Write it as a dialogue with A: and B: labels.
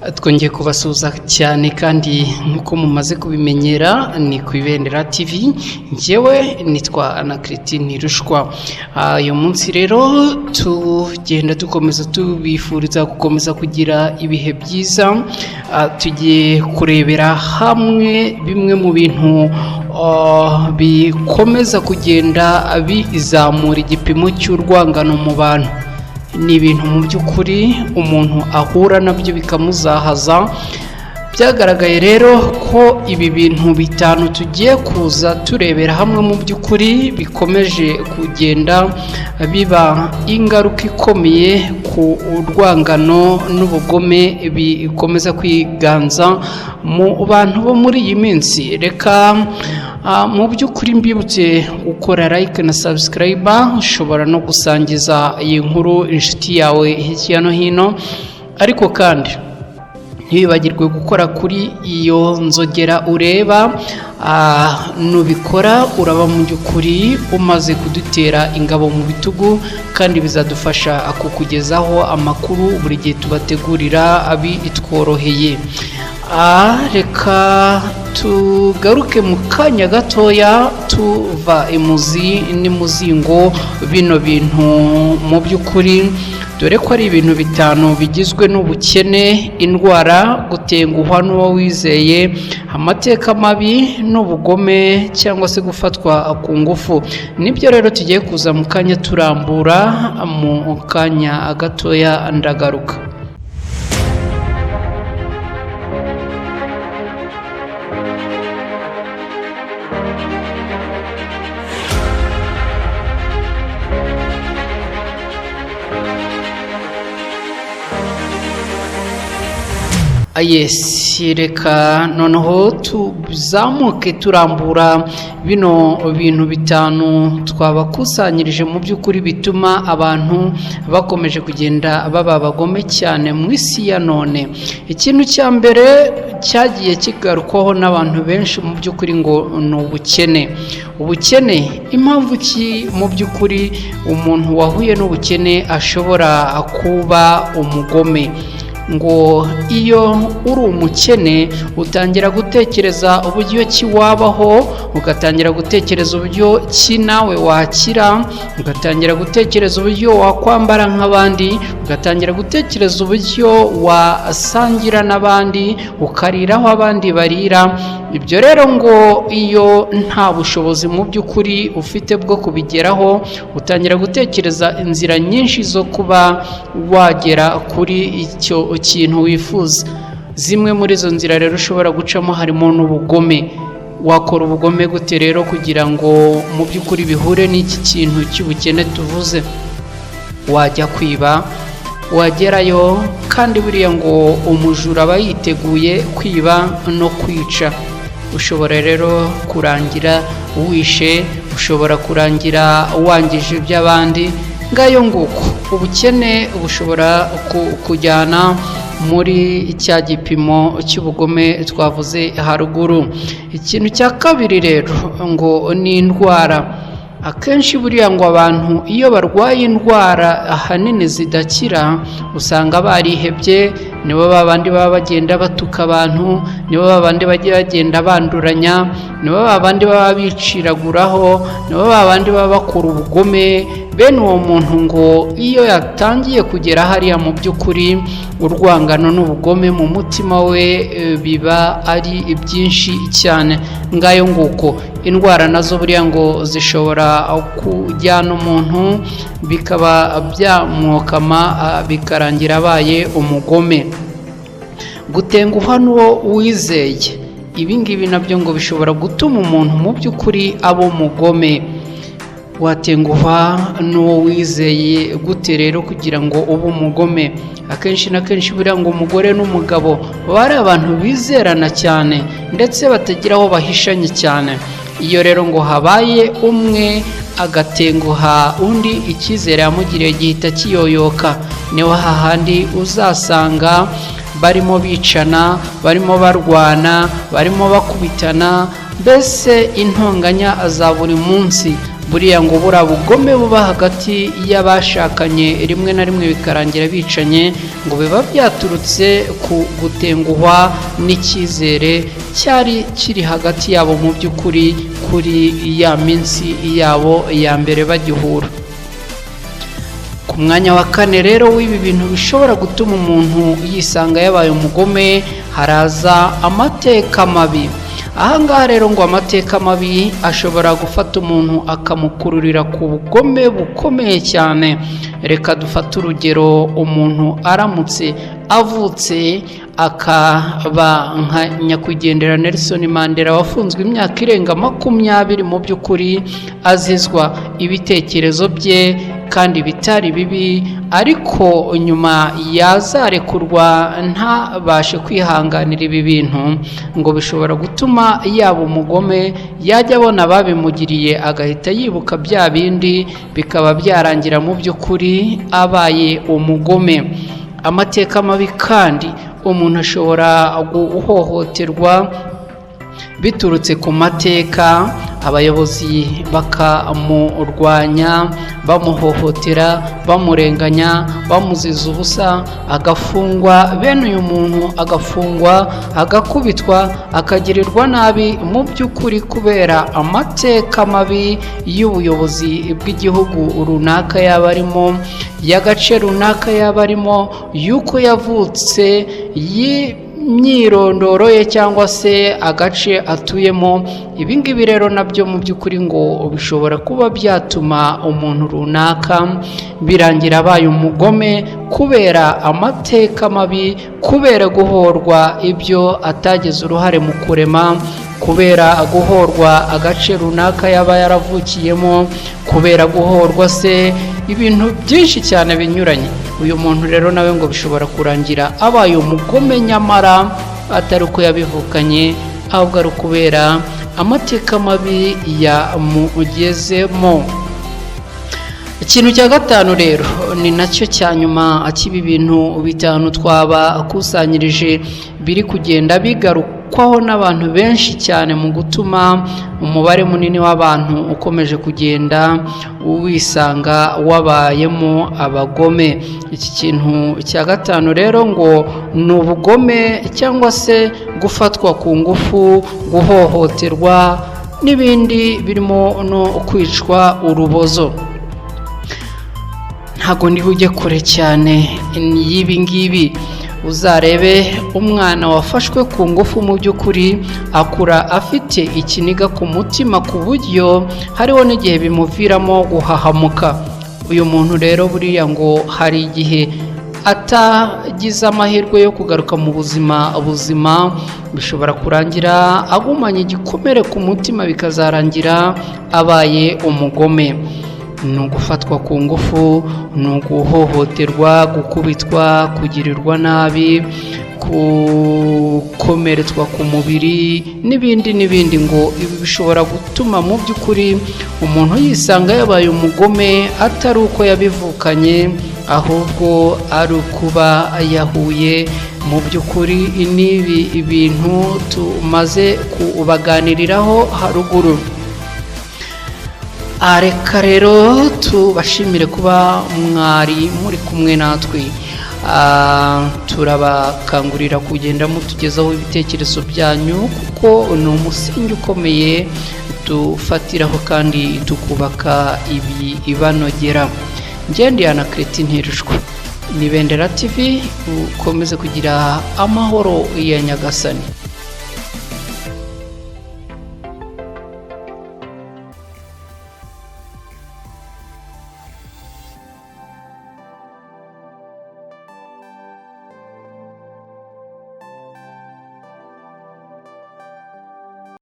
A: Twongeye kubasuhuza cyane kandi nk'uko mumaze kubimenyera ni ku Ibendera TV, njyewe nitwa Anacletine Rushwa. Uyu munsi rero tugenda dukomeza tubifuriza gukomeza kugira ibihe byiza. Tugiye kurebera hamwe bimwe mu bintu bikomeza kugenda bizamura igipimo cy'urwangano mu bantu. Ni ibintu mu by'ukuri umuntu ahura nabyo bikamuzahaza. Byagaragaye rero ko ibi bintu bitanu tugiye kuza turebera hamwe mu by'ukuri bikomeje kugenda biba ingaruka ikomeye ku rwangano n'ubugome bikomeza kwiganza mu bantu bo muri iyi minsi. Reka mu by'ukuri mbibutse gukora like na subscribe. Ushobora no gusangiza iyi nkuru inshuti yawe hirya no hino, ariko kandi ntiwibagirwe gukora kuri iyo nzogera ureba. Nubikora uraba mu by'ukuri umaze kudutera ingabo mu bitugu, kandi bizadufasha kukugezaho amakuru buri gihe tubategurira bitworoheye. Reka tugaruke mu kanya gatoya tuva imuzi n'imuzingo bino bintu mu by'ukuri, dore ko ari ibintu bitanu bigizwe n'ubukene, indwara, gutenguhwa n'uwo wizeye, amateka mabi n'ubugome cyangwa se gufatwa ku ngufu. Nibyo rero tugiye kuza mu kanya turambura. Mu kanya gatoya ndagaruka. Yes, reka noneho tuzamuke turambura bino bintu bitanu twabakusanyirije mu by'ukuri bituma abantu bakomeje kugenda baba abagome cyane mu isi ya none. Ikintu cya mbere cyagiye kigarukwaho n'abantu benshi mu by'ukuri ngo ni ubukene. Ubukene, impamvu ki mu by'ukuri umuntu wahuye n'ubukene ashobora kuba umugome? Ngo iyo uri umukene utangira gutekereza uburyo ki wabaho, ugatangira gutekereza uburyo ki nawe wakira, ugatangira gutekereza uburyo wakwambara nk'abandi, ugatangira gutekereza uburyo wasangira n'abandi, ukarira aho abandi barira. Ibyo rero ngo iyo nta bushobozi mu by'ukuri ufite bwo kubigeraho, utangira gutekereza inzira nyinshi zo kuba wagera kuri icyo kintu wifuza. Zimwe muri izo nzira rero ushobora gucamo harimo n'ubugome. Wakora ubugome gute rero kugira ngo mu by'ukuri bihure n'iki kintu cy'ubukene tuvuze? Wajya kwiba, wagerayo kandi buriya ngo umujura aba yiteguye kwiba no kwica. Ushobora rero kurangira wishe, ushobora kurangira wangije iby'abandi. Ngayo nguko, ubukene bushobora kujyana muri cya gipimo cy'ubugome twavuze haruguru. Ikintu cya kabiri rero ngo ni indwara. Akenshi buriya ngo abantu iyo barwaye indwara ahanini zidakira usanga barihebye. Nibo babandi baba bagenda batuka abantu, nibo babandi bajya bagenda banduranya, nibo babandi baba biciraguraho, nibo babandi baba bakora ubugome. Bene uwo muntu ngo iyo yatangiye kugera hariya, mu by'ukuri urwangano n'ubugome mu mutima we biba ari byinshi cyane. Ngayo nguko, indwara nazo buriya ngo zishobora kujyana umuntu bikaba byamwokama, bikarangira abaye umugome. Gutenguhwa n'uwo wizeye, ibi ngibi nabyo ngo bishobora gutuma umuntu mu by'ukuri aba umugome. Watenguhwa n'uwo wizeye gute rero kugira ngo ube umugome? Akenshi na kenshi buriya ngo umugore n'umugabo baba ari abantu bizerana cyane, ndetse batagira aho bahishanye cyane. Iyo rero ngo habaye umwe agatenguha undi, icyizere yamugiriye gihita kiyoyoka. Niho hahandi uzasanga barimo bicana, barimo barwana, barimo bakubitana, mbese intonganya za buri munsi. Buriya ngo buriya bugome buba hagati y'abashakanye, rimwe na rimwe bikarangira bicanye, ngo biba byaturutse ku gutenguhwa n'icyizere cyari kiri hagati yabo mu by'ukuri kuri ya minsi yabo ya mbere bagihura. Ku mwanya wa kane rero w'ibi bintu bishobora gutuma umuntu yisanga yabaye umugome, haraza amateka mabi. Ahangaha rero ngo amateka mabi ashobora gufata umuntu akamukururira ku bugome bukomeye cyane. Reka dufate urugero: umuntu aramutse avutse akaba nka nyakwigendera Nelson Mandela, wafunzwe imyaka irenga 20 mu by'ukuri azizwa ibitekerezo bye kandi bitari bibi, ariko nyuma yazarekurwa ntabashe kwihanganira ibi bintu, ngo bishobora gutuma yaba umugome. Yajya abona ababimugiriye agahita yibuka bya bindi, bikaba byarangira mu by'ukuri abaye umugome. Amateka mabi kandi, umuntu ashobora guhohoterwa biturutse ku mateka, abayobozi bakamurwanya, bamuhohotera, bamurenganya, bamuziza ubusa, agafungwa. Bene uyu muntu agafungwa, agakubitwa, akagirirwa nabi mu by'ukuri kubera amateka mabi y'ubuyobozi bw'igihugu runaka yaba arimo, y'agace runaka yaba arimo, y'uko yavutse, y'imyirondoro ye cyangwa se agace atuyemo. Ibi ngibi rero nabyo mu by'ukuri ngo bishobora kuba byatuma umuntu runaka birangira abaye umugome kubera amateka mabi, kubera guhorwa ibyo atagize uruhare mu kurema, kubera guhorwa agace runaka yaba yaravukiyemo, kubera guhorwa se ibintu byinshi cyane binyuranye. Uyu muntu rero nawe ngo bishobora kurangira abaye umugome, nyamara atari uko yabivukanye, ahubwo ari ukubera amateka mabi yamugezemo. Ikintu cya gatanu rero, ni nacyo cya nyuma cy'ibi bintu bitanu twabakusanyirije biri kugenda bigarukwaho n'abantu benshi cyane mu gutuma umubare munini w'abantu ukomeje kugenda wisanga wabayemo abagome. Iki kintu cya gatanu rero ngo ni ubugome cyangwa se gufatwa ku ngufu, guhohoterwa n'ibindi birimo no kwicwa urubozo. Ntabwo ndi bujye kure cyane y'ibi ngibi. Uzarebe umwana wafashwe ku ngufu, mu by'ukuri akura afite ikiniga ku mutima, ku buryo hariho n'igihe bimuviramo guhahamuka. Uyu muntu rero buriya ngo hari igihe atagize amahirwe yo kugaruka mu buzima buzima, bishobora kurangira agumanye igikomere ku mutima, bikazarangira abaye umugome. Ni ugufatwa ku ngufu, ni uguhohoterwa, gukubitwa, kugirirwa nabi, gukomeretswa ku mubiri n'ibindi n'ibindi. Ngo ibi bishobora gutuma mu by'ukuri umuntu yisanga yabaye umugome, atari uko yabivukanye, ahubwo ari ukuba yahuye mu by'ukuri n'ibi bintu tumaze kubaganiriraho haruguru. Reka rero tubashimire kuba mwari muri kumwe natwe. Turabakangurira kugenda mutugezaho ibitekerezo byanyu, kuko ni umusingi ukomeye dufatiraho kandi tukubaka ibi ibanogera. Ngendeye na Kereti Ntirushwa, ni Bendera TV. Ukomeze kugira amahoro ya Nyagasani.